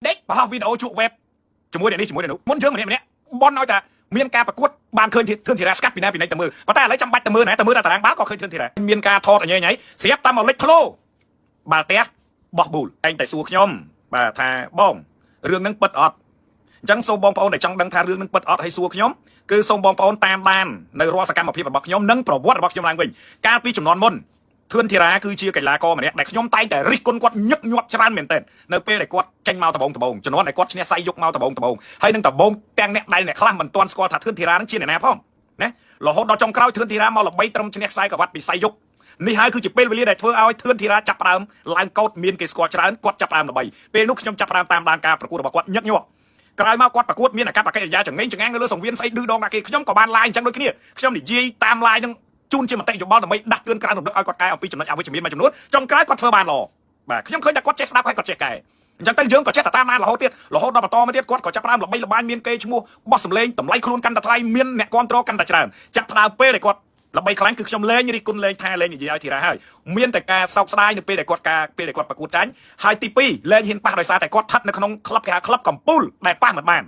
ដេកបង្ហោះវីដេអូជក់វេបជាមួយអ្នកនេះជាមួយអ្នកនោះមុនយើងម្នាក់ម្នាក់បនឲ្យតែមានការប្រកួតបានឃើញធឿនធីរ៉ាស្កាត់ពីណាពីណីទៅមើលប៉ុន្តែឥឡូវចាំបាច់ទៅមើលណាទៅមើលតែតារាងបាល់ក៏ឃើញធឿនធីរ៉ាមានការថតអញញ៉ៃស្រាប់តែមកលេចធ្លោបាល់ទះបោះប៊ូលតែងតែសួរខ្ញុំបាទថាបងរឿងហ្នឹងពិតអត់អញ្ចឹងសូមបងប្អូនដែលចង់ដឹងថារឿងហ្នឹងពិតអត់ឲ្យសួរខ្ញុំគឺសូមបងប្អូនតាមដាននៅរាល់សកម្មភាពរបស់ខ្ញុំនិងប្រវត្តិរបស់ខ្ញុំឡើងវិញកាលពីចំនួនមុន ធឿនធីរ៉ាគឺជាកីឡាករម្នាក់ដែលខ្ញុំតែងតែរិះគន់គាត់ញឹកញាប់ច្រើនមែនទែននៅពេលដែលគាត់ចេញមកដំបងដំបងជំនាន់ដែលគាត់ឈ្នះសៃយកមកដំបងដំបងហើយនឹងដំបងទាំងអ្នកដែលអ្នកខ្លះមិនទាន់ស្គាល់ថាធឿនធីរ៉ានឹងជាអ្នកណាផងណារហូតដល់ចុងក្រោយធឿនធីរ៉ាមកល្បីត្រឹមឈ្នះខ្សែក្រវ៉ាត់ពីសៃយកនេះហើយគឺជាពេលវេលាដែលធ្វើឲ្យធឿនធីរ៉ាចាប់ផ្ដើមឡើងកោតមានគេស្គាល់ច្រើនគាត់ចាប់ផ្ដើមល្បីពេលនោះខ្ញុំចាប់ផ្ដើមតាមដានការប្រកួតរបស់គាត់ញឹកញាប់ក្រោយមកគាត់ប្រកួតមានអាកប្បកិរិយាចង្អេងចង្អាងនៅលើសង្វៀនស្អីឌឺដងដាក់គេខ្ញុំក៏បាន live អញ្ចឹងដូចគ្នាខ្ញុំនិយាយតាម live នឹង ជូនជាមតិយោបល់ដើម្បីដាស់តឿនក្រើនរំលឹកឲ្យគាត់កែអំពីចំណុចអវិជ្ជមានមួយចំនួនចុងក្រោយគាត់ធ្វើបានល្អបាទខ្ញុំឃើញតែគាត់ចេះស្ដាប់ហើយគាត់ចេះកែអញ្ចឹងទៅយើងក៏ចេះតែតាមដានរហូតទៀតរហូតដល់បន្តមកទៀតគាត់ក៏ចាប់ផ្ដើមល្បីល្បាញមានគេឈ្មោះបោះសម្លេងតម្លៃខ្លួនកាន់តែថ្លៃមានអ្នកគ្រប់គ្រងកាន់តែច្រើនចាប់ផ្ដើមពេលដែលគាត់ល្បីខ្លាំងគឺខ្ញុំលែងរិះគន់លែងថាលែងនិយាយឲ្យធីរ៉ាហើយមានតែការសោកស្ដាយនៅពេលដែលគាត់ការពេលដែលគាត់ប្រកួតចាញ់ហើយទី2លែងហ៊ានប៉ះដោយសារតែគាត់ស្ថិតនៅក្នុងក្លឹបគេហៅក្លឹបកំពូលដែលប៉ះមិនបា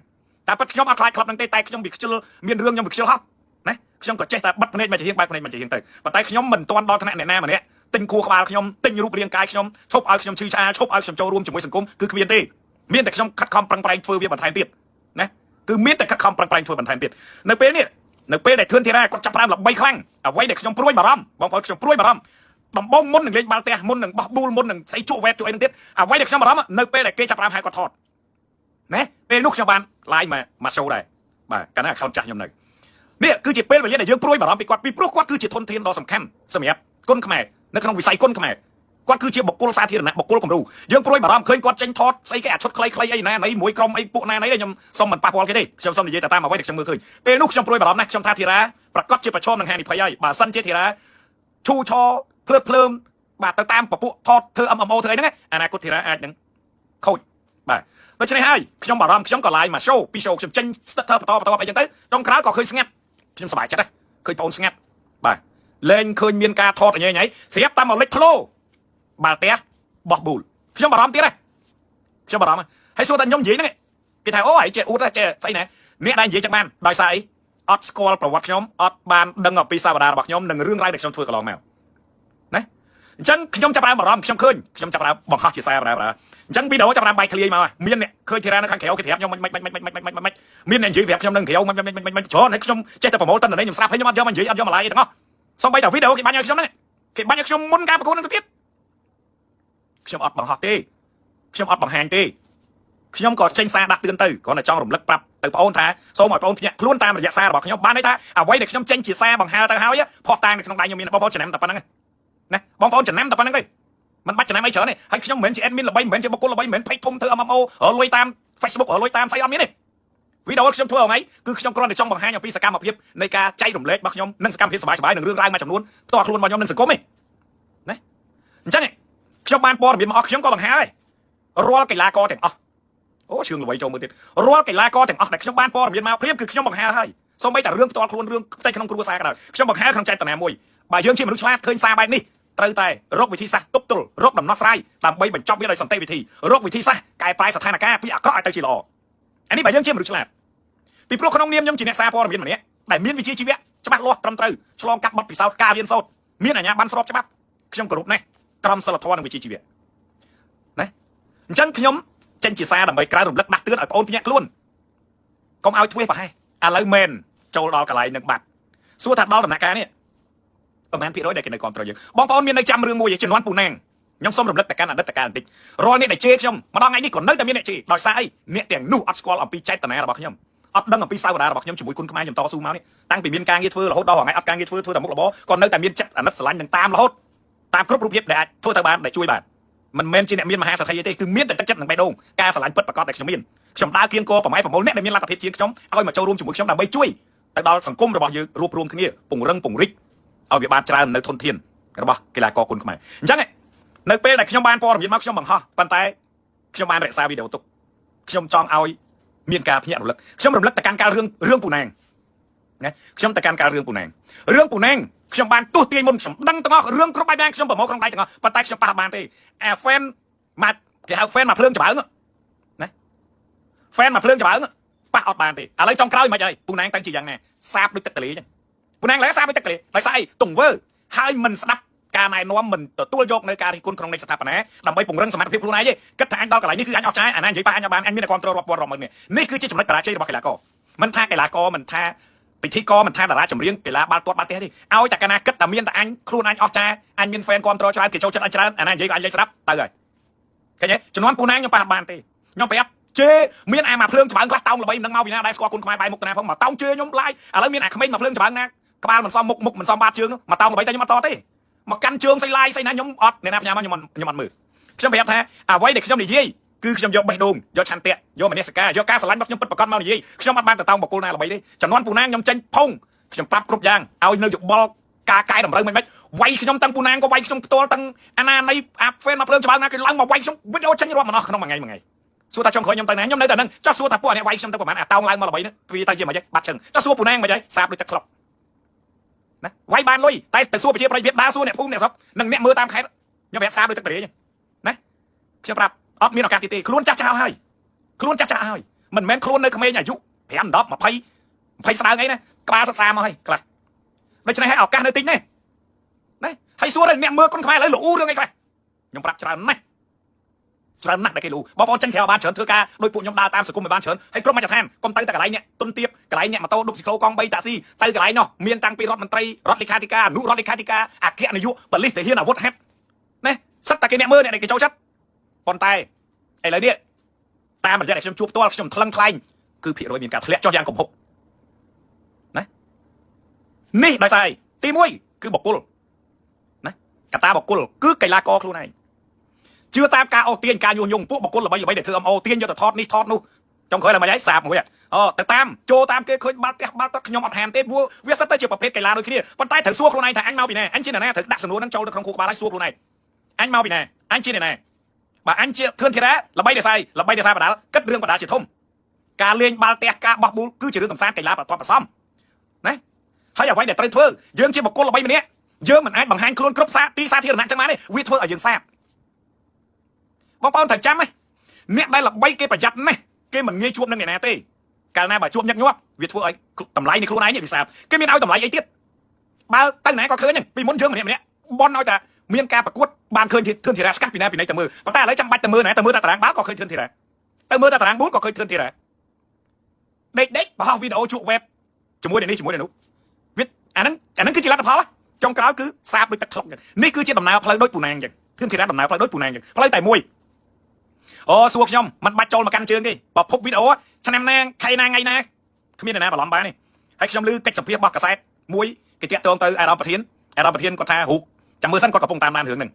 នតែពិតខ្ញុំអត់ខ្លាចក្លឹបហ្នឹងទេតែខ្ញុំវាខ្ជិលមានរឿងខ្ញុំវាខ្ជិលហត់ណាខ្ញុំក៏ចេះតែបិទភ្នែកមកជាហៀងបែកភ្នែកមកជាហៀងទៅប៉ុន្តែខ្ញុំមិនទាន់ដល់ថ្នាក់អ្នកណាម្នាក់ទិញខួរក្បាលខ្ញុំទិញរូបរាងកាយខ្ញុំឈប់ឲ្យខ្ញុំឈឺឆ្អាលឈប់ឲ្យខ្ញុំចូលរួមជាមួយសង្គមគឺគ្មានទេមានតែខ្ញុំខិតខំប្រឹងប្រែងធ្វើវាបន្ថែមទៀតណាគឺមានតែខិតខំប្រឹងប្រែងធ្វើបន្ថែមទៀតនៅពេលនេះនៅពេលដែលធឿនធីរ៉ាគាត់ចាប់ផ្ដើមល្បីខ្លាំងអ្វីដែលខ្ញុំព្រួយបារម្ភបងប្អូនខ្ញុំព្រួយបារម្ភដំបងមុននឹងលេងបាល់ទះមុននឹងបោះប៊ូលមុននឹងស្អីជក់វ៉េបជក់អីនឹងទៀតអ្វីដែលខ្ញុំបារម្ភនៅពេលដែលគេចាប់ផ្ដើមហៅគាត់ថតណាពេលនោះខ្ញុំបាន live មកមក show ដែរបាទកាលណា account ចាស់ខ្ញុំនៅនេះគឺជាពេលវេលាដែលយើងព្រួយបារម្ភពីគាត់ពីព្រោះគាត់គឺជាធនធានដ៏សំខាន់សម្រាប់គុនខ្មែរនៅក្នុងវិស័យគុនខ្មែរគាត់គឺជាបុគ្គលសាធារណៈបុគ្គលគំរូយើងព្រួយបារម្ភឃើញគាត់ចេញថតស្អីគេអាឈុតខ្លីៗអីណាណីមួយក្រុមអីពួកណាណីខ្ញុំសុំមិនប៉ះពាល់គេទេខ្ញុំសុំនិយាយតែតាមអ្វីដែលខ្ញុំមើលឃើញពេលនោះខ្ញុំព្រួយបារម្ភណាស់ខ្ញុំថាធីរ៉ាប្រកាសជាប្រឈមនឹងហានិភ័យហើយបើសិនជាធីរ៉ាឈូឆភ្លើតភ្លើមបាទទៅតាមពពួកថតធ្វើ MMO ធ្វើអីហ្នឹងអនាគតធីរ៉ាអាចនឹងខូចបាទដូច្នេះហើយខ្ញុំបារម្ភខ្ញុំក៏ live មក show ពី show ខ្ញុំចេញស្ទើរបន្តបន្តអីចឹងទៅចុងក្រោយក៏ឃើញស្ងាត់ខ្ញុំសប្បាយចិត្តណាឃើញបងស្ងាត់បាទលែងឃើញមានការថតអញញ៉ៃស្រាប់តែមកលេចធ្លោបាល់ទះបោះប៊ូលខ្ញុំបារម្ភទៀតណាខ្ញុំបារម្ភហើយសួរតែខ្ញុំនិយាយហ្នឹងគេថាអូឯងចេះអួតចេះស្អីណាអ្នកដែលនិយាយចឹងបានដោយសារអីអត់ស្គាល់ប្រវត្តិខ្ញុំអត់បានដឹងអំពីសាវតារបស់ខ្ញុំនិងរឿងរ៉ាវដែលខ្ញុំធ្វើកន្លងមកណាអញ្ចឹងខ្ញុំចាប់ផ្ដើមបារម្ភខ្ញុំឃើញខ្ញុំចាប់ផ្ដើមបង្ហោះជាសារបារអញ្ចឹងវីដេអូចាប់ផ្ដើមបែកធ្លាយមកមានអ្នកឃើញធីរ៉ានៅខាងក្រៅគេប្រាប់ខ្ញុំមិនមិនមិនមិនមិនមិនមិនមានអ្នកនិយាយប្រាប់ខ្ញុំនឹងក្រៅមិនមិនមិនមិនច្រើនហើយខ្ញុំចេះតែប្រមូលតន្ន័យខ្ញុំស្រាប់ហើយខ្ញុំអត់យកមកនិយាយអត់យកមកឡាយអីទាំងអស់សូម្បីតែវីដេអូគេបាញ់ឲ្យខ្ញុំហ្នឹងគេបាញ់ឲ្យខ្ញុំមុនការប្រកួតហ្នឹងទៅទៀតខ្ញុំអត់បង្ហោះទេខ្ញុំអត់បង្ហាញទេខ្ញុំក៏ចេញសារដាស់តឿនទៅគ្រាន់តែចង់រំលឹកប្រាប់ទៅបងអូនថាសូមឲ្យបងអូនភ្ញាក់ខ្លួនតាមរយៈសាររបស់ខ្ញុំបានន័យថាអ្វីដែលខ្ញុំចេញជាសារបង្ហើទៅហើយផុសតាងនៅក្នុងដៃខ្ញុំមានបងប្អូនចំណាំតែប៉ុណ្្នឹងណាបងប្អូនចំណាំតែប៉ុណ្្នឹងទេមិនបាច់ចំណាំអីច្រើនទេហើយខ្ញុំមិនមែនជា admin ល្បីមិនមែនជាបុគ្គលល្បីមិនមែន page ធំធ្វើ MMO រលុយតាម Facebook រលុយតាមស្អីអត់មានទេវីដេអូខ្ញុំធ្វើថ្ងៃគឺខ្ញុំគ្រាន់តែចង់បង្ហាញអំពីសកម្មភាពនៃការចែករំលែករបស់ខ្ញុំនិងសកម្មភាពសប្បាយៗនឹងរឿងរ៉ាវមួយចំនួនផ្ទាល់ខ្លួនរបស់ខ្ញុំនិងសង្គមឯណាអញ្ចឹងខ្ញុំបានព័ត៌មានមកអស់ខ្ញុំក៏បង្ហាញហើយរាល់កីឡាករទាំងអស់អូជឿងល្បីចូលមើលទៀតរាល់កីឡាករទាំងអស់ដែលខ្ញុំបានព័ត៌មានមកភ្លាមគឺខ្ញុំបង្ហាញហើយសូម្បីតែរឿងផ្ទាល់ខ្លួនរឿងផ្ទៃក្នុងគ្រួសារក៏ដោយខ្ញុំបង្ហាញក្នុងចេតនាមួយបើយើងជាមនុស្សឆ្លាតឃើញសារបែបនេះត្រូវតែរកវិធីសាស្ត្រទប់ទល់រកដំណោះស្រាយដើម្បីបញ្ចប់វាដោយសន្តិវិធីរកវិធីសាស្ត្រកែប្រែស្ថានភាពពីអាក្រក់ឲ្យទៅជាល្អអានេះបើយើងជាមនុស្សឆ្លាតពីព្រោះក្នុងនាមខ្ញុំជាអ្នកសារព័ត៌មានម្នាក់ដែលមានវិជ្ជាជីវៈច្បាស់លាស់ត្រឹមត្រូវឆ្លងកាត់បទពិសោធន៍ការរៀនសូត្រមានអាជ្ញាប័ណ្ណស្របច្បាប់ខ្ញុំគោរពណាស់ក្រមសីលធម៌និងវិជ្ជាជីវៈណាអញ្ចឹងខ្ញុំចេញជាសារដើម្បីក្រើនរំលឹកដាស់តឿនឲ្យបងអូនភ្ញាក់ខ្លួនកុំឲ្យធ្វេសប្រហែសឥឡូវមែនចូលដល់កន្លែងនឹងបាត់សួរថាដល់ដំណាក់កាលនេះប្រហែលភាគរយដែលគេនៅគ្រប់គ្រងយើងបងប្អូនមាននៅចាំរឿងមួយជំនាន់ពូណាងខ្ញុំសូមរំលឹកតកាន់អតីតកាលបន្តិចរាល់អ្នកដែលជេរខ្ញុំម្ដងថ្ងៃនេះក៏នៅតែមានអ្នកជេរដោយសារអីអ្នកទាំងនោះអត់ស្គាល់អំពីចេតនារបស់ខ្ញុំអត់ដឹងអំពីសាវតារបស់ខ្ញុំជាមួយគុណខ្មែរខ្ញុំតស៊ូមកនេះតាំងពីមានការងារធ្វើរហូតដល់ថ្ងៃអត់ការងារធ្វើធ្វើតែមុខរបរក៏នៅតែមានចិត្តអាណិតស្រឡាញ់នឹងតាមរហូតតាមគ្រប់រូបភាពដែលអាចធ្វើទៅបានដែលជួយបានមិនមែនជាអ្នកមានមហាសេដ្ឋីទេគឺមានតែទឹកចិត្តនិងបេះដូងការស្រឡាញ់ពិតប្រាកដដែលខ្ញុំមានខ្ញុំដើរគៀងគរប្រម៉ែប្រមូលអ្នកដែលមានលទ្ធភាពជាងខ្ញុំឲ្យមកចូលរួមជាមួយខ្ញុំដើម្បីជួយទៅដល់សង្គមរបស់យើងរួបរวมគ្នាពង្រឹងពង្រីកឲ្យវាបានច្រើននៅធនធានរបស់កីឡាករគុនខ្មែរអញ្ចឹងនៅពេលដែលខ្ញុំបានព័ត៌មានមកខ្ញុំបង្ហោះប៉ុន្តែខ្ញុំបានរក្សាវីដេអូទុកខ្ញុំចង់ឲ្យមានការភ្ញាក់រលឹកខ្ញុំរំលឹកទៅកាន់កាលរឿងរឿងពូណាងណាខ្ញុំទៅកាន់កាលរឿងពូណាងរឿងពូណាងខ្ញុំបានទស្សទាយមុនខ្ញុំដឹងទាំងអស់រឿងគ្រប់បែបយ៉ាងខ្ញុំប្រមូលក្នុងដៃទាំងអស់ប៉ុន្តែខ្ញុំប៉ះបានទេអា fan មកគេហៅ fan មកភ្លើងចម្រើងណា fan មកភ្លើងច្បើងប៉ះអត់បានទេឥឡូវចុងក្រោយមិនអីពូណាងតាំងជាយ៉ាងណាសាបដូចទឹកទលេចឹងពូណាងឡើយសាបដូចទឹកទលេដោយសារអីទង្វើហើយមិនស្ដាប់ការណែនាំមិនទទួលយកនៅការរិះគន់ក្នុងន័យស្ថាបនាដើម្បីពង្រឹងសមត្ថភាពខ្លួនឯងទេគិតថាអញដល់កន្លែងនេះគឺអញអស់ចាយអាណានិយាយប៉ះអញអត់បានអញមានតែគ្រប់គ្រងរាប់ពាន់រាប់ម៉ឺននេះនេះគឺជាចំណុចបរាជ័យរបស់កីឡាករមិនថាកីឡាករមិនថាពិធីករមិនថាតារាចម្រៀងកីឡាបាល់ទាត់បាល់ទះទេឲ្យតែកាលណាគិតតែមានតែអញខ្លួនអញអស់ចាអញមាន fan គ្រប់គ្រងច្រើនគេចូលចិត្តអញច្រើនអាណានិយាយក៏អញលេងស្ដាប់ទៅហើយឃើញទេជំនាន់ពូណាងខ្ញុំប៉ះអត់បានទេខ្ញុំប្រាប់ជេមានអាមកភ្លើងច្បើងខ្លះតោងល្បីមិនដឹងមកពីណាដែរស្គាល់គុណខ្មែរបាយមុខតាណាផងមកតោងជេខ្ញុំឡាយឥឡូវមានអាក្មេងមកភ្លើងច្បើងណាក្បាលមិនសមមុខមុខមិនសមបាតជើងមកតោងល្បីតែខ្ញុំអត់តទេមកកាន់ជើងស្អីឡាយស្អីណាខ្ញុំអត់អ្នកណាផ្ញើមកខ្ញុំខ្ញុំអត់មើលខ្ញុំប្រាប់ថាអ្វីដែលខ្ញុំនិយាយគឺខ្ញុំយកបេះដូងយកឆន្ទៈយកមនសិការយកការស្រឡាញ់របស់ខ្ញុំពិតប្រាកដមកនិយាយខ្ញុំអត់បានទៅតោងបកគលណាល្បីទេចំនួនពូណាងខ្ញុំចេញផុងខ្ញុំប្រាប់គ្រប់យ៉ាងឲ្យនៅយោបល់ការកែតម្រូវមិនមិនវាយខ្ញុំតាំងពូណាងក៏វាយខ្ញុំផ្ទាល់តាំងអាណានៃអា fan មកភ្លើងច្បាល់ណាគេឡើងមកវាយខ្ញុំវីដេអូចេញរាប់មិនអស់ក្នុងមួយថ្ងៃមួយថ្ងៃសួរថាចុងក្រោយខ្ញុំទៅណាខ្ញុំនៅតែនឹងចុះសួរថាពួកអ្នកវាយខ្ញុំទៅប្រហែលអាតោងឡើងមកល្បីហ្នឹងវាទៅជាមិនហីបាត់ឈឹងចុះសួរពូណាងមិនហីសាបដូចទឹកក្លុកណាវាយបានលុយតែទៅសួរប្រជាប្រិយភាពដើរសួរអ្នកភូមិអ្នកស្រុកនិងអ្នកមើលតាមខេត្តខ្ញុំប្រាប់សាបដូចទឹកតរេណាខ្ញុំប្រាប់អត់មានឱកាសទៀតទេខ្លួនចាស់ចាស់ហើយខ្លួនចាស់ចាស់ហើយមិនមែនខ្លួននៅក្មេងអាយុ5 10 20 20ស្ដើងអីណាក្បាលសិក្សាមកហើយខ្លះដូច្នេះហើយឱកាសនៅតិចនេះណាហើយសួរដល់អ្នកមើលគុនខ្មែរឥឡូវលូរឿងអីខ្លះខ្ញុំប្រាប់ច្រើនណាស់ច្រើនណាស់ដែលគេលូបងប្អូនចេញក្រៅបានច្រើនធ្វើការដោយពួកខ្ញុំដើរតាមសង្គមឲ្យបានច្រើនហើយគ្រប់មជ្ឈដ្ឋានកុំទៅតែកន្លែងអ្នកទុនទៀបកន្លែងអ្នកម៉ូតូឌុបស៊ីក្លូកង់3តាក់ស៊ីទៅកន្លែងនោះមានតាំងពីរដ្ឋមន្ត្រីរដ្ឋលេខាធិការអនុរដ្ឋលេខាធិការអគ្គនាយកប៉ូលីសទាហានអាវុធហត្ថណាសិតតែគេអ្នកមើលអ្នកគេចូលចិត្តប៉ុន្តែឥឡូវនេះតាមរយៈដែលខ្ញុំជួបផ្ទាល់ខ្ញុំថ្លឹងថ្លែងគឺភាគរយមានការធ្លាក់ចុះយ៉ាងគំហុកណានេះដោយសារអីទី1គឺបុគ្គលណាកត្តាបុគ្គលគឺកីឡាករខ្លួនឯងជឿតាមការអូសទាញការញុះញង់ពួកបុគ្គលល្បីល្បីដែលធ្វើ MO ទាញយកទៅថតនេះថតនោះចុងក្រោយឡើងមិនហើយសាបមួយអូទៅតាមចូលតាមគេឃើញបាល់ផ្ទះបាល់ទឹកខ្ញុំអត់ហាមទេព្រោះវាសិតតែជាប្រភេទកីឡាដូចគ្នាប៉ុន្តែត្រូវសួរខ្លួនឯងថាអញមកពីណាអញជាអ្នកណាត្រូវដាក់សំណួរហ្នឹងចូលទៅក្នុងខួរក្បាលហើយសួរខ្លួនឯងអញមកពីណាអញជាអ្នកណាបើអញជាធឿនធីរ៉ាល្បីដោយសារល្បីដោយសារបដាលគិតរឿងបដាលជាធំការលេងបាល់ផ្ទះការបោះប៊ូលគឺជារឿងកំសាន្តកីឡាប្រកបប្រសំណាហើយអ្វីដែលត្រូវធ្វើយើងជាបុគ្គលល្បីម្នាក់យើងមិនអាចបង្ហាញខ្លួនគ្រប់សាទីសាធារណៈចឹងបានទេវាធ្វើឲ្យយើងសាបបងប្អូនត្រូវចាំណាអ្នកដែលល្បីគេប្រយ័ត្នណាស់គេមិនងាយជួបនឹងអ្នកណាទេកាលណាបើជួបញឹកញាប់វាធ្វើឲ្យតម្លៃនៃខ្លួនឯងនេះវាសាបគេមានឲ្យតម្លៃអីទៀតបើទៅណាក៏ឃើញហ្នឹងពីមុនយើងម្នាក់ម្នាក់បនឲ្យតែមានការប្រកួតបានឃើញធឿនធីរ៉ាស្កាត់ពីណាពីណីទៅមើលប៉ុន្តែឥឡូវចាំបាច់ទៅមើលណាទៅមើលតែតារាងបាល់ក៏ឃើញធឿនធីរ៉ាទៅមើលតែតារាងបួនក៏ឃើញធឿនធីរ៉ាដេកដេកបង្ហោះវីដេអូជក់វេបជាមួយនឹងនេះជាមួយនឹងនោះវាអាហ្នឹងអាហ្នឹងគឺជាលទ្ធផលចុងក្រោយគឺសាបដូចទឹកក្លុកចឹងនេះគឺជាដំណើរផ្លូវដូចពូណាងចឹងធឿនធីរ៉ាដំណើរផ្លូវដូចពូណាងចឹងផ្លូវតែមួយអូសួរខ្ញុំមិនបាច់ចូលមកកាន់ជើងទេបើភពវីដេអូឆ្នាំណាខៃណាថ្ងៃណាគ្មានអ្នកណាបន្លំបានទេហើយខ្ញុំឮកិច្ចសម្ភាសរបស់កាសែតមួយគេតាក់ទងទៅអារម្មណ៍ប្រធានអារម្មណ៍ប្រធានគាត់ថារូបចាំមើលសិនគាត់កំពុងតាមដានរឿងហ្នឹង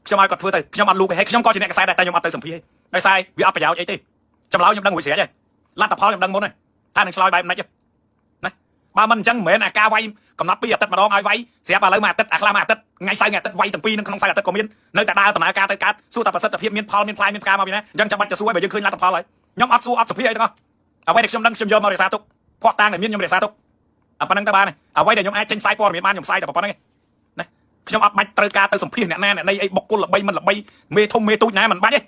ខ្ញុំឲ្យគាត់ធ្វើទៅខ្ញុំអត់លូកទេហើយខ្ញុំក៏ជាអ្នកកាសែតដែរតែខ្ញុំអត់ទៅសម្ភាសទេដោយសារវាអត់ប្រយោជន៍អីទេចម្លើយខ្ញុំដឹងរួចស្រេចហើយលទ្ធផលខ្ញុំដឹងមុនហើយថានឹងឆ្លើយបែបម៉េចណាបើមិនអញ្ចឹងមិនមែនអាការវាយកំណត់ពីអាទិត្យម្ដងឲ្យវាយស្រាប់ឥឡូវមួយអាទិត្យអាខ្លះមួយអាទិត្យថ្ងៃសៅរ៍ថ្ងៃអាទិត្យវាយទាំងពីរនឹងក្នុងសៅរ៍អាទិត្យក៏មាននៅតែដើរដំណើរការទៅកើតសួរតែប្រសិទ្ធភាពមានផលមានផ្លែមានផ្កាមកពីណាអញ្ចឹងចាំបាច់จะសួរឲ្យបើយើងឃើញលទ្ធផលហើយខ្ញុំអត់សួរអត់សភាអីទាំងអស់អ្វីដែលខ្ញុំដឹងខ្ញុំយកមករក្សាទុកភ័ស្តុតាងដែលមានខ្ញុំរក្សាទុកអាប៉ុណ្្នឹងទៅបានអ្វីដែលខ្ញុំអាចចេញផ្សាយព័ត៌មានបានខ្ញុំផ្សាយតែប៉ុណ្្នឹងឯងណាខ្ញុំអត់បាច់ត្រូវការទៅសម្ភាសអ្នកណាអ្នកណីអីបុគ្គលល្បីមិនល្បីមេធំមេទូចណាមិនបាច់ទេ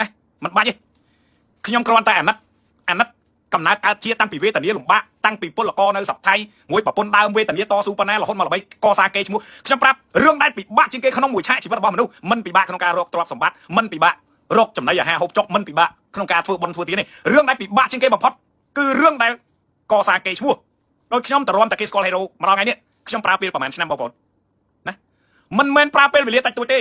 ណាមិនបាច់ទេខ្ញុំគ្រាន់តែអាណិតអាណិតកំណើតកើតជាតាំងពីវេទនាលំបាកតាំងពីពលករនៅស្រុកថៃមួយប្រពន្ធដើមវេទនាតស៊ូប៉ុណ្ណារហូតមកល្បីកសាងគេឈ្មោះខ្ញុំប្រាប់រឿងដែលពិបាកជាងគេក្នុងមួយឆាកជីវិតរបស់មនុស្សមិនពិបាកក្នុងការរកទ្រព្យសម្បត្តិមិនពិបាករកចំណីអាហារហូបចុកមិនពិបាកក្នុងការធ្វើបុណ្យធ្វើទានទេរឿងដែលពិបាកជាងគេបំផុតគឺរឿងដែលកសាងគេឈ្មោះដោយខ្ញុំតរំតែគេស្គាល់ hero ម្ដងថ្ងៃនេះខ្ញុំប្រើពេលប្រហែលឆ្នាំបងប្អូនណាមិនមែនប្រើពេលវេលាតិចតួចទេ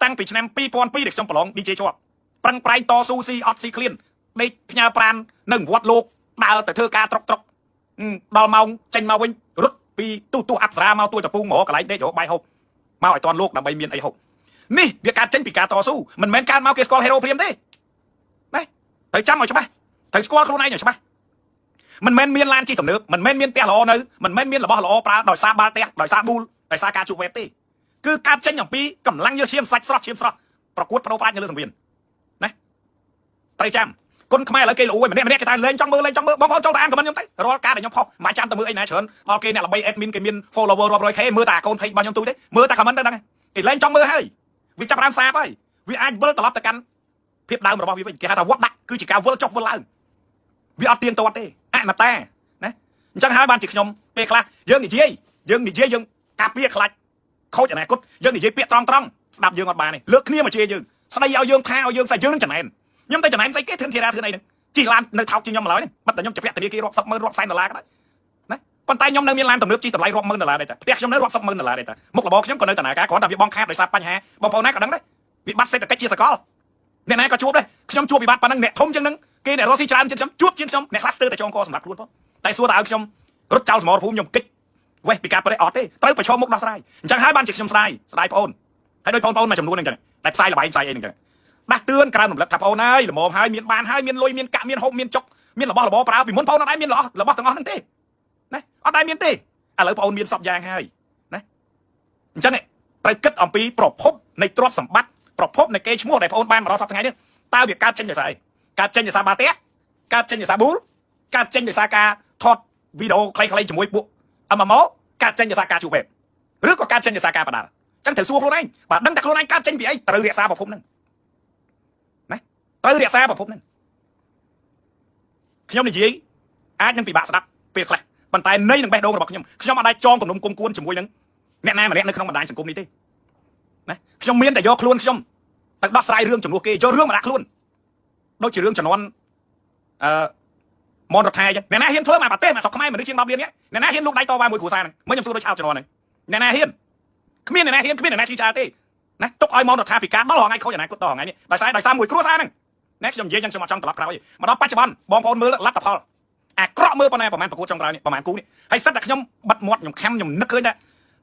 តាំងពីឆ្នាំ2002ដែលខ្ញុំប្រឡង DJ ជាប់ប្រឹងប្រែងតស៊ូស៊ីអត់ស៊ីឃ្លានដេកផ្ញើប្រាននៅវត្តលោកដើរទៅធ្វើការត្រុកត្រុកដល់ម៉ោងចេញមកវិញរត់ពីទូទូអប្សរាមកទួលតពូងមករកកន្លែងដេករកបាយហូបមកឲ្យតន់លោកដើម្បីមានអីហូបនេះវាកើតចេញពីការតស៊ូមិនមែនកើតមកគេស្គាល់ hero ភ្លាមទេណាត្រូវចាំឲ្យច្បាស់ត្រូវស្គាល់ខ្លួនឯងឲ្យច្បាស់មិនមែនមានឡានជិះទំនើបមិនមែនមានផ្ទះល្អនៅមិនមែនមានរបស់ល្អប្រើដោយសារបាល់ផ្ទះដោយសារប៊ូលដោយសារការជួបវេបទេគឺកើតចេញអំពីកម្លាំងញើសឈាមសាច់ស្រស់ឈាមស្រស់ប្រកួតប្ដូរប្រាជ្ញនៅលើសង្វៀនណាត្រូវចាំគុនខ្មែរឥឡូវគេល្អូយម្នាក់ម្នាក់គេថាលេងចង់មើលលេងចង់មើលបងប្អូនចូលទៅអាន comment ខ្ញុំទៅរាល់ការដែលខ្ញុំផុសមិនចាំទៅមើលអីណាច្រើនដល់គេអ្នកល្បី admin គេមាន follower រាប់រយ K មើលតែអាកូន page របស់ខ្ញុំទូទេមើលតែ comment ទៅដឹងគេលេងចង់មើលហើយវាចាប់ដើមសាបហើយវាអាចវិលត្រឡប់ទៅកាន់ ភាពដើមរបស់វាវិញគេហៅថាវត្តដាក់គឺជាការវិលចុះវិលឡើងវាអត់ទៀងទាត់ទេអនត្តាណាអញ្ចឹងហើយបានជាខ្ញុំពេលខ្លះយើងនិយាយយើងនិយាយយើងការពារខ្លាចខូចអនាគតយើងនិយាយពាក្យត្រង់ត្រង់ស្ដាប់យើងអត់បានទេលើកគ្នាមកជេរយើងស្ដីឲ្យយើងថាឲ្យយើងស្អីយើងនឹងចំណែនខ្ញុំតែចំណែនស្អីគេធឿនធារាធឿនអីហ្នឹងជិះឡាននៅថោកជាងខ្ញុំម្ល៉េះហ្នឹងបាត់តែខ្ញុំជពាក់ធនាគាររាប់សិបម៉ឺនរាប់សែនដុល្លារក៏ដោយណាប៉ុន្តែខ្ញុំនៅមានឡានទំនើបជិះតម្លៃរាប់ម៉ឺនដុល្លារដែរតាផ្ទះខ្ញុំនៅរាប់សិបម៉ឺនដុល្លារដែរតាមុខរបរខ្ញុំក៏នៅតនាការគ្រាន់តែវាបងខាតដោយសារបញ្ហាបងប្អូនណាក៏ដឹងដែរវិបត្តិសេដ្ឋកិច្ចជាសកលអ្នកណាក៏ជួបដែរខ្ញុំជួបវិបត្តិប៉ុណ្ណឹងអ្នកធំជាងហ្នឹងគេអ្នករស់ស៊ីច្រើនជាងខ្ញុំជួបជាងខ្ញុំអ្នកខ្លះស្ទើរតែចងកសម្រាប់ខ្លួនផងតែសួរតើឲ្យខ្ញុំរត់ចោលសមរភូមិខ្ញុំគិចវេះពីការប្រេះអត់ទេត្រូវប្រឈមមុខដោះស្រាយអញ្ចឹងហើយបានជាខ្ញុំស្ដាយស្ដាយបងអូនហើយដូចបងប្អូនមួយចំនួនហ្នឹងចឹងតែផ្សាយលបែងផ្សាយអីហ្នឹងចឹងដាស់តឿនក្រៅរំលឹកថាបងអូនហើយល្មមហើយមានបានហើយមានលុយមានកាក់មានហូបមានចុកមានរបស់របរប្រើពីមុនបងអូនអត់ដែរមានរបស់របស់ទាំងអស់ហ្នឹងទេណាអត់ដែរមានទេឥឡូវបងអូនមានសពយ៉ាងហើយណាអញ្ចឹងត្រូវគិតអំពីប្រភពនៃទ្រព្យសម្បត្តិប្រភពនៃកេរ្តិ៍ឈ្មោះដែលបងអូនបានមកដល់សប្តាហ៍ថ្ងៃនេះតើវាកើតចេញដោយសារអីកើតចេញដោយសារបាតេកើតចេញដោយសារប៊ូលកើតចេញដោយសារការថតវីដេអូខ្លីៗជាមួយពួក MMO កើតចេញដោយសារការជួបពេទ្យឬក៏កើតចេញដោយសារការបដាល់អញ្ចឹងត្រូវសួរខ្លួនឯងបើដឹងតែខ្លួនឯងកើតចេញពីអីត្រូវរក្សាប្រភពហ្នឹងណាត្រូវរក្សាប្រភពហ្នឹងខ្ញុំនិយាយអាចនឹងពិបាកស្ដាប់ពេលខ្លះប៉ុន្តែន័យនឹងបេះដូងរបស់ខ្ញុំខ្ញុំអត់ដែលចងគំនុំគុំគួនជាមួយនឹងអ្នកណាម្នាក់នៅក្នុងបណ្ដាញសង្គមនេះទេណាខ្ញុំមានតែយកខ្លួនខ្ញុំទៅដោះស្រាយរឿងចំនួនគេយករឿងមកដាក់ខ្លួនដូចជារឿងជំនាន់អឺមនរដ្ឋាអញ្ចឹងអ្នកណាហ៊ានធ្វើមកប្រទេសមកស្រុកខ្មែរមនុស្សជាង10លាននេះអ្នកណាហ៊ានលូកដៃតវ៉ាមួយគ្រួសារហ្នឹងមើលខ្ញុំសួរដូចឆោតជំនាន់ហ្នឹងអ្នកណាហ៊ានគ្មានអ្នកណាហ៊ានគ្មានអ្នកណាឈឺឆ្អាលទេណាទុកឲ្យមនរដ្ឋាភិការដល់រងថ្ងៃខូចអនាគតដល់ថ្ងៃនេះដោយសារមួយគ្រួសារហ្នឹងណាខ្ញុំនិយាយយ៉ាងខ្ញុំអត់ចង់ត្រឡប់ក្រោយមកដល់បច្ចុប្បន្នបងប្អូនមើលលទ្ធផលអាក្រក់មើលប៉ុណ្ណាប្រហែលប្រកួតចុងក្រោយនេះប្រហែលគូនេះហើយសិតតែខ្ញុំបិទមាត់ខ្ញុំខំខ្ញុំនឹកឃើញថា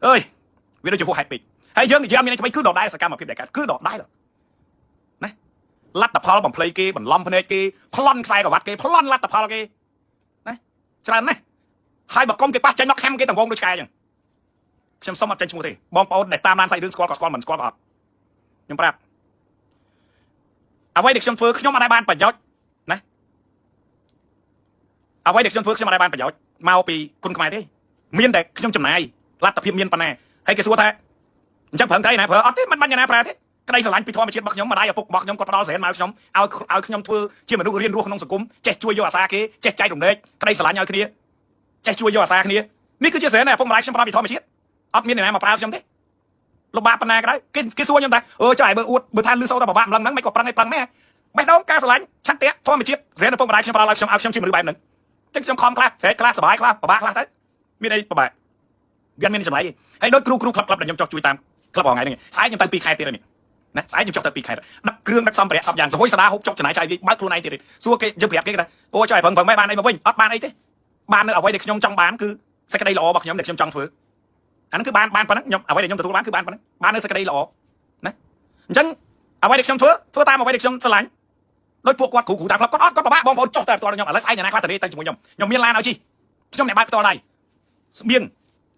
អើយវាដូចជាហួសហេតុពេកហើយយើងនិយាយអត់មានអីថ្មីគឺដដែលសកម្មភាពដែលកើតគឺដដែលណាលទ្ធផលបំភ្លៃគេបន្លំភ្នែកគេប្លន់ខ្សែក្រវ៉ាត់គេប្លន់លទ្ធផលគេណាច្រើនណាស់ហើយបើកុំគេប៉ះចេញមកខំគេទាំងវងដូចឆ្កែអញ្ចឹងខ្ញុំសុំអត់ចេញឈ្មោះទេបងប្អូនដែលតាមដានសាច់រឿងស្គាល់ក៏ស្គាល់មិនស្គាល់ក៏អត់ខ្ញុំប្រាប់អ្វីដែលខ្ញុំធ្វើខ្ញុំអត់ដែលបានប្រយោជន៍ណាអ្វីដែលខ្ញុំធ្វើខ្ញុំអត់ដែលបានប្រយោជន៍មកពីគុណខ្មែរទេមានតែខ្ញុំចំណាយលទ្ធភាពមានប៉ុណ្ណាហើយគេសួរថាអញ្ចឹងប្រឹងទៅណាប្រើអត់ទេមិនបាញ់ណាប្រើទេក្តីស្រឡាញ់ពីធម្មជាតិរបស់ខ្ញុំម្ដាយឪពុករបស់ខ្ញុំគាត់ផ្ដល់ស្រែនមកខ្ញុំឲ្យឲ្យខ្ញុំធ្វើជាមនុស្សរៀនរស់ក្នុងសង្គមចេះជួយយកអាសាគេចេះចែករំលែកក្តីស្រឡាញ់ឲ្យគ្នាចេះជួយយកអាសាគ្នានេះគឺជាស្រែនឪពុកម្ដាយខ្ញុំផ្ដល់ពីធម្មជាតិអត់មានអ្នកណាមកប្រើខ្ញុំទេលំបាកប៉ុណ្ណាក៏ដោយគេគេសួរខ្ញុំថាអឺចុះឲ្យបើអួតបើថាលឺសូរតែពិបាកម្លឹងហ្នឹងមិនក៏ប្រឹងឲ្យប្រឹងមែនបេះដូងការស្រឡាញ់ឆន្ទៈធម្មជាតិស្រែនឪពុកម្ដាយខ្ញុំផ្ដល់ឲ្យខ្ញុំឲ្យខ្ញុំជាមនុស្សបែបហ្នឹងអញ្ចឹងខ្ញុំខំខ្លះស្រែកខ្លះសប្បាយខ្លះពិបាកខ្លះទៅមានអីពិបាកវាមានចម្លៃហើយដូចគ្រូគ្រូក្លឹបក្លឹបដែលខ្ញុំចោះជួយតាមក្លឹបរាល់ថ្ងៃហ្នឹងស្អែកខ្ញុំទៅ2ខែទៀតហើយនេះណាស្អែកខ្ញុំចុះទៅ2ខែដឹកគ្រឿងដឹកសម្ភារៈសពយ៉ាងសហុយស្ដាហូបចុកចំណាយចាយវាបើកខ្លួនឯងទៀតសួរគេយើងប្រាប់គេថាអូចុះឲ្យប្រឹងប្រឹងមិនបានអីមកវិញអត់បានអីទេបាននៅអ្វីដែលខ្ញុំចង់បានគឺសេចក្តីល្អរបស់ខ្ញុំដែលខ្ញុំចង់ធ្វើអាហ្នឹងគឺបានបានប៉ុណ្ណឹងខ្ញុំអ្វីដែលខ្ញុំទទួលបានគឺបានប៉ុណ្ណឹងបាននៅសេចក្តីល្អណាអញ្ចឹងអ្វីដែលខ្ញុំធ្វើធ្វើតាមអ្វីដែលខ្ញុំស្រឡាញ់ដោយពួកគាត់គ្រូគ្រូតាមក្លឹបគាត់អត់គាត់ពិបាកបងប្អូនចុះតែផ្ទាល់ខ្ញុំឥឡូវស្អែកអ្នកណាខ្លះទៅទៅជាមួយខ្ញុំខ្ញុំមានឡានឲ្យជិះខ្ញុំអ្នកបើកផ្ទាល់ដៃស្បៀង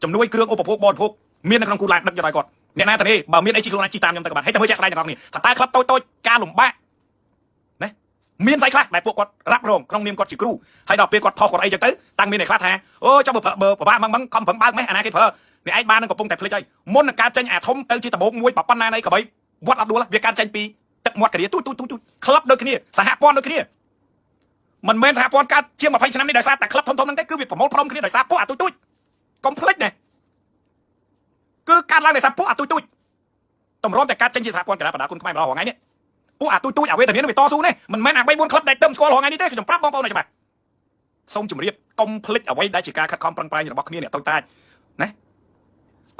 ជំនួយគ្រឿងឧបភោគបរិភោគមាននៅក្នុងគូឡានដឹកយកឲ្យគាត់អ្នកណាទៅនេះបើមានអីជិះខ្លួនឯងជិះតាមខ្ញុំទៅក៏បានហើយតែមើលជាក់ស្ដែងទាំងអស់គ្នាថាតើក្លឹបតូចតូចការលំបាកណាមានស្អីខ្លះដែលពួកគាត់រ៉ាប់រងក្នុងនាមគាត់ជាគ្រូហើយដល់ពេលគាត់ផុសគាត់អីចឹងទៅតាំងមានអ្នកខ្លះថាអូចាំបើបើពិបាកម៉ងម៉ងខំប្រឹងបើកម៉េះអាណាគេប្រើអ្នកឯងបាននឹងកំពុងតែភ្លេចហើយមុននឹងការចេញអាធំទៅជាដបងមួយប៉ុណ្ណានៃក្បីវត្តអត់ដួលវាការចេញពីទឹកមាត់ការាទូទូទូទូក្លឹបដូចគ្នាសហព័ន្ធដូចគ្នាមិនមែនសហព័ន្ធកើតជាង20ឆ្នាំនេះដោយសារតែក្លឹបធំធំហ្នឹងទេគឺវាប្រមូលផ្ដុំគ្នាដោយសារពួកអាទូទូចកុំភ្លេចណាគឺកើតឡើងដោយសារពួកអាទូទូចតម្រាំតែកើតចេញជាសហព័ន្ធកីឡាបដាគុណខ្មែរម្ដងរាល់ថ្ងៃនេះពួកអាទូចទូចអាវេទនាវាតស៊ូនេះមិនមែនអា3 4ក្លឹបដែលទៅស្គាល់រាល់ថ្ងៃនេះទេខ្ញុំប្រាប់បងប្អូនឲ្យច្បាស់សូមជម្រាបកុំភ្លេចអ្វីដែលជាការខិតខំប្រឹងប្រែងរបស់គ្នាអ្នកតូចតាចណា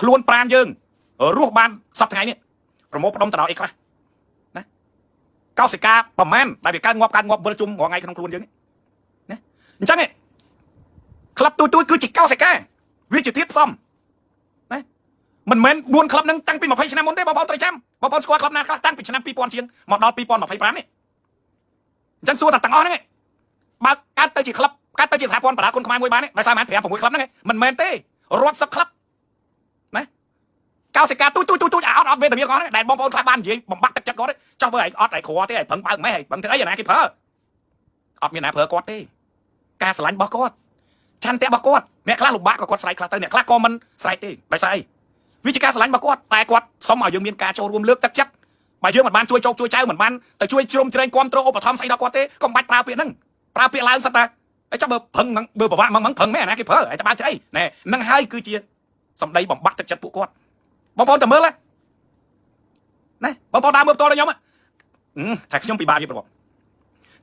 ខ្លួនប្រានយើងរស់បានសប្តាហ៍ថ្ងៃនេះប្រមូលផ្ដុំទៅដល់អីខ្លះណាកោសិកាប្រមាណដែលវាកើតងាប់កើតងាប់វិលជុំរាល់ថ្ងៃក្នុងខ្លួនយើងនេះណាអញ្ចឹងក្លឹបទូចទូចគឺជាកោសិកាវាជាធាតុផ្សំណាមិនមែន4ក្លឹបហ្នឹងតាំងពី20ឆ្នាំមុនទេបងប្អូនត្រូវចាំបងប្អូនស្គាល់ក្លឹបណាខ្លះតាំងពីឆ្នាំ2000ជាងមកដល់2025នេះអញ្ចឹងសួរថាទាំងអស់ហ្នឹងបើកើតទៅជាក្លឹបកើតទៅជាសហព័ន្ធបដាគុណខ្មែរមួយបានដោយសារប៉ុន្មាន5 6ក្លឹបហ្នឹងមិនមែនទេរាប់សិបក្លឹបណាកោសិកាទូចទូចទូចទូចអត់អត់វេទនាគាត់ហ្នឹងដែលបងប្អូនខ្លះបាននិយាយបំបាក់ទឹកចិត្តគាត់ចោះបើឯងអត់ឯងក្រទេឯងប្រឹងបើកម៉េះឯងប្រឹងធ្វើអីអាណាគេប្រើអត់មានណាប្រើគាត់ទេការស្រឡាញ់របស់គាត់ឆន្ទៈរបស់គាត់អ្នកខ្លះលំបាកក៏គាត់ស្រែកខ្លះទៅអ្នកខ្លះក៏មិនស្រែកទេដោយសារអីវាជាការស្រឡាញ់របស់គាត់តែគាត់សុំឲ្យយើងមានការចូលរួមលើកទឹកចិត្ត បើយើងមិនបានជួយចោកជួយចៅមិនបានទៅជួយជ្រោមជ្រែងគ្រប់គ្រងឧបត្ថម្ភស្អីដល់គាត់ទេកុំបាច់ប្រើពាក្យហ្នឹងប្រើពាក្យឡើងសិតតាហើយចាំបើប្រឹងហ្នឹងបើប្រវាក់ហ្មងប្រឹងមែនអាណាគេប្រើហើយតែបានស្អីណែហ្នឹងហើយគឺជាសម្ដីបំបាក់ទឹកចិត្តពួកគាត់បងប្អូនតែមើលណាបងប្អូនដើរមើលផ្ទាល់ដល់ខ្ញុំថាខ្ញុំពិបាករៀបរាប់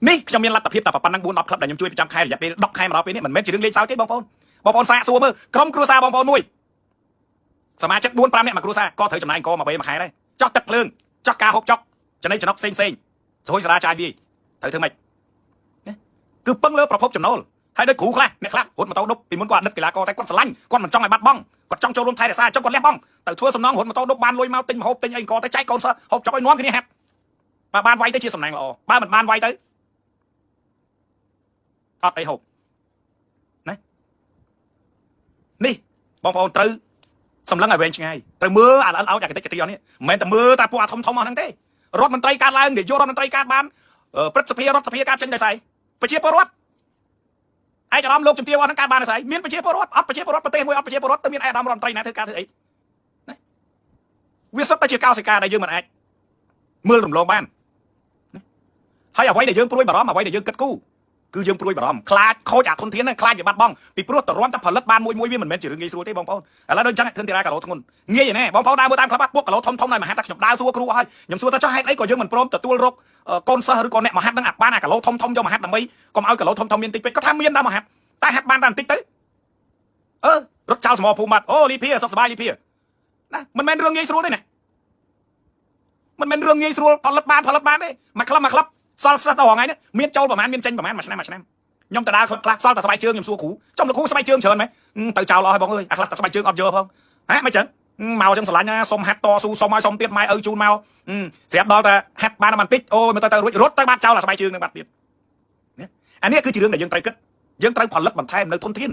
នេះខ្ញុំមានលទ្ធភាពតែប៉ុណ្ណឹង4 10ក្លឹបដែលខ្ញុំជួយប្រចាំខែរយៈពេល10ខែមកដល់ពេលនេះមិនមែនជារឿងលេងសើចទេបងប្អូនបងប្អូនសាកសួរមើលក្រុមគ្រួសារបងប្អូនមួយសមាជិក4 5នាក់មួយគ្រួសារក៏ត្រូវចំណាយកមួយបីមួយខែដែរចោះទឹកភ្លើងចោះការហូបចុកចំណីចំណុកផ្សេងផ្សេងស្រួយសារាចាយវាត្រូវធ្វើម៉េចគឺពឹងលើប្រភពចំណូលហើយដូចគ្រូខ្លះអ្នកខ្លះរត់ម៉ូតូឌុបពីមុនគាត់អាណិតកីឡាករតែគាត់ស្រឡាញ់គាត់មិនចង់ឲ្យបាត់បង់គាត់ចង់ចូលរួមថែរក្សាចុះគាត់លះបង់ទៅធ្វើសំណងរត់ម៉ូតូឌុបបានលុយមកទិញម្ហូបទិញអីក៏ទៅចែកកូនសិស្សហូបចុកឲ្យនាំគ្នាហាត់បើបានវាយទៅជាសំណាងល្អបើមិនបានវាយទៅអត់អីហូបណានេះបងប្អូនត្រូវសម្លឹងឲ្យវែងឆ្ងាយត្រូវមើលអាល្អិតឲ្យអាកតិចកទីអស់នេះមិនមែនតែមើលតែពួកអាធំធំអស់ហ្នឹងទេរដ្ឋមន្ត្រីកើតឡើងនាយករដ្ឋមន្ត្រីកើតបានព្រឹទ្ធសភារដ្ឋសភាកើតចេញដោយស្អីប្រជាពលរដ្ឋឯកឧត្តមលោកជំទាវអស់ហ្នឹងកើតបានដោយស្អីមានប្រជាពលរដ្ឋអត់ប្រជាពលរដ្ឋប្រទេសមួយអត់ប្រជាពលរដ្ឋទៅមានឯកឧត្តមរដ្ឋមន្ត្រីណាធ្វើការធ្វើអីណាវាសុទ្ធតែជាកោសិកាដែលយើងមិនអាចមើលរំលងបានហើយអ្វីដែលយើងព្រួយបារម្ភអ្វីដែលយើងគិតគូរគឺយើងព្រួយបារម្ភខ្លាចខូចអាធនធានហ្នឹងខ្លាចវាបាត់បង់ពីព្រោះតរំតែផលិតបានមួយមួយវាមិនមែនជារឿងងាយស្រួលទេបងប្អូនឥឡូវដូចចឹងធនធារាកាឡូធ្ងន់ងាយឯណែបងប្អូនដើរមើលតាមក្លឹបពួកកាឡូធំធំណៃមហាត់តែខ្ញុំដើរសួរគ្រូអស់ហើយខ្ញុំសួរថាចុះហេតុអីក៏យើងមិនព្រមទទួលរកកូនសិស្សឬក៏អ្នកមហាត់ហ្នឹងអាបានអាកាឡូធំធំយកមហាត់ដើម្បីកុំឲ្យកាឡូធំធំមានតិចពេកគាត់ថាមានដល់មហាត់តែហាត់បានតែបន្តិចទៅអឺរត់ចោលសមរភូមិបាត់អូលីភាសុខសប្បាយលីភាណាមិនមែនរឿងងាយស្រួលទេណាមិនមែនរឿងងាយស្រួលផលិតបានផលិតបានទេមួយក្លឹបមួយក្លឹបសល់សិស្សដល់ថ្ងៃនេះមានចូលប្រហែលមានចេញប្រហែលមួយឆ្នាំមួយឆ្នាំខ្ញុំទៅដើរខ្លះខ្លះសល់តែស្បែកជើងខ្ញុំសួរគ្រូចំលោកគ្រូស្បែកជើងច្រើនមែនទៅចោលអស់ហើយបងអើយអាខ្លះតែស្បែកជើងអត់យកផងហ៎មិនចឹងមកចឹងស្រឡាញ់ណាសុំហាត់តស៊ូសុំឲ្យសុំទៀតម៉ែឪជូនមកស្រាប់ដល់តែហាត់បានតែបន្តិចអូយមកទៅទៅរួចរត់ទៅបាត់ចោលអាស្បែកជើងនឹងបាត់ទៀតអានេះគឺជារឿងដែលយើងត្រូវគិតយើងត្រូវផលិតបន្ថែមនៅធនធាន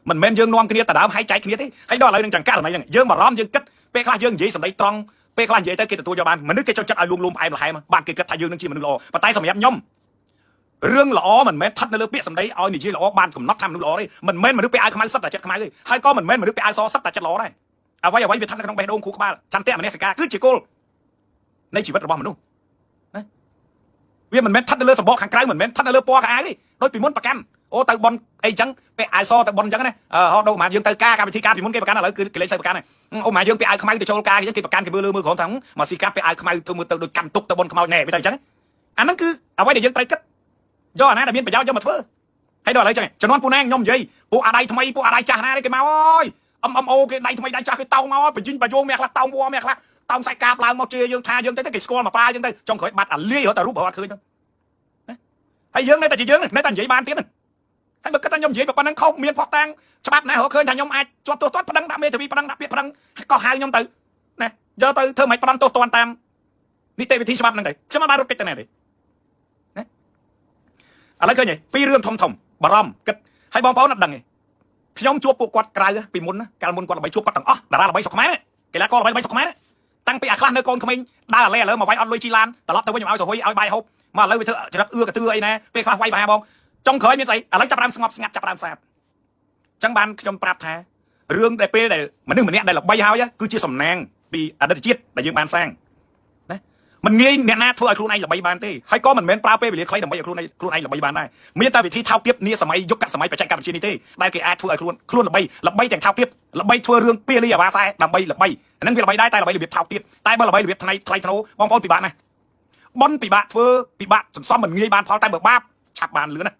មិនមែនយើងនាំគ្នាទៅដើមហើយចែកគ្នាទេហើយដល់ឥឡូវនឹងចង្ករណីហ្នឹងយើងបារម្ភយើងគិតពេលខ្លះយើងនិយាយសម្ដីត្រង់ពេលខ្លះនិយាយទៅគេទទួលយកបានមនុស្សគេចូលចិត្តឲ្យលួងលោមផ្អែមល្ហែមបានគេគិតថាយើងនឹងជាមនុស្សល្អប៉ុន្តែសម្រាប់ខ្ញុំរឿងល្អមិនមែនស្ថិតនៅលើពាក្យសម្ដីឲ្យនិយាយល្អបានកំណត់ថាមនុស្សល្អទេមិនមែនមនុស្សពាក់អាវខ្មៅសិតតែចិត្តខ្មៅទេហើយក៏មិនមែនមនុស្សពាក់អាវសសិតតែចិត្តល្អដែរអ្វីអ្វីវាស្ថិតនៅក្នុងបេះដូងខួរក្បាលចន្ទៈមនសិការគឺជាគោលនៃជីវិតរបស់មនុស្សណាវាមិនមែនស្ថិតនៅលើសម្បកខាងក្រៅមិនមែនស្ថិតនៅលើពណ៌ខោអាវទេដូចពីមុនប្រកាន់អូទៅប៉ុនអីចឹងពាក់អាវសទៅប៉ុនចឹងណាហោដូមកយើងទៅការកម្មវិធីការពីមុនគេប្រកាន់ឥឡូវគឺគេលេងសូវប្រកាន់ហើយអូមកយើងពាក់អាវខ្មៅទៅចូលការចឹងគេប្រកាន់គេមើលលើមើលក្រោមថាមកស៊ីកាពាក់អាវខ្មៅទៅមើលទៅដូចកាន់ទុកទៅប៉ុនខ្មោចណែវាទៅចឹងអាហ្នឹងគឺអ្វីដែលយើងត្រូវគិតយកអាណាដែលមានប្រយោជន៍យកមកធ្វើហើយដល់ឥឡូវចឹងជំនាន់ពូណាងខ្ញុំនិយាយពួកអាដៃថ្មីពួកអាដៃចាស់ណាគេមកអើយអឹមអឹមអូគេដៃថ្មីដៃចាស់គេតោងមកបញ្ញបញ្យងមានខ្លះតោងវមានខ្លះតោងសាច់កាបឡើងមកជេរយើងថាយើងទៅគេស្គាល់មកប៉ាយើងទៅចុងក្រោយបាត់អាលាយរត់តែរូបរត់ឃើញទៅហើយយើងនៅតែជាយើងនៅតែនិយាយបានទៀតហើយបើគិតថាខ្ញុំនិយាយប៉ុណ្ណឹងខុសមានផុសតាងច្បាប់ណារកឃើញថាខ្ញុំអាចជាប់ទោសទណ្ឌប្តឹងដាក់មេធាវីប្តឹងដាក់ពាក្យប្តឹងក៏ហៅខ្ញុំទៅណាយកទៅធ្វើមិនប្តឹងទោសទណ្ឌតាមនីតិវិធីច្បាប់ហ្នឹងទៅខ្ញុំអត់បានរត់គេចទៅណាទេណាឥឡូវឃើញទេពីររឿងធំធំបារម្ភគិតហើយបងប្អូនអត់ដឹងទេខ្ញុំជួបពួកគាត់ក្រៅពីមុនណាកាលមុនគាត់ល្បីជួបគាត់ទាំងអស់តារាល្បីស្រុកខ្មែរកីឡាករល្បីល្បីស្រុកខ្មែរតាំងពីអាខ្លះនៅកូនក្មេងដើរអាឡេឥឡូវមកវាយអត់លុយជីឡានត្រឡប់ទៅវិញមកឲ្យសហុយឲ្យបាយហូបមកឥឡូវវាធ្វើចរិតអឿកទឿអីណាពេលខ្លះវាយបាបងចុងក្រោយមានស្អីឥឡូវចាប់ដើមស្ងប់ស្ងាត់ចាប់ដើមសាបចឹងបានខ្ញុំប្រាប់ថារឿងដែលពេលដែលមនុស្សម្នាក់ដែលល្បីហើយគឺជាសំណាងពីអតីតជាតិដែលយើងបានសាងណាមិនងាយអ្នកណាធ្វើឲ្យខ្លួនឯងល្បីបានទេហើយក៏មិនមែនប្រើពេលវេលាខ្លីដើម្បីឲ្យខ្លួនឯងខ្លួនឯងល្បីបានដែរមានតែវិធីថោកទាបនាសម័យយុគសម័យបច្ចេកវិទ្យានេះទេដែលគេអាចធ្វើឲ្យខ្លួនខ្លួនល្បីល្បីទាំងថោកទាបល្បីធ្វើរឿងពាលីអាវ៉ាសែដើម្បីល្បីហ្នឹងវាល្បីដែរតែល្បីរបៀបថោកទាបតែបើល្បីរបៀបថ្លៃថ្លៃធ្នូបងប្អូនពិបាកណាស់ប៉ុនពិបាកធ្វើពិបាកសន្សំមិនងាយបានផលតែបើបាបឆាប់បានលឿនណា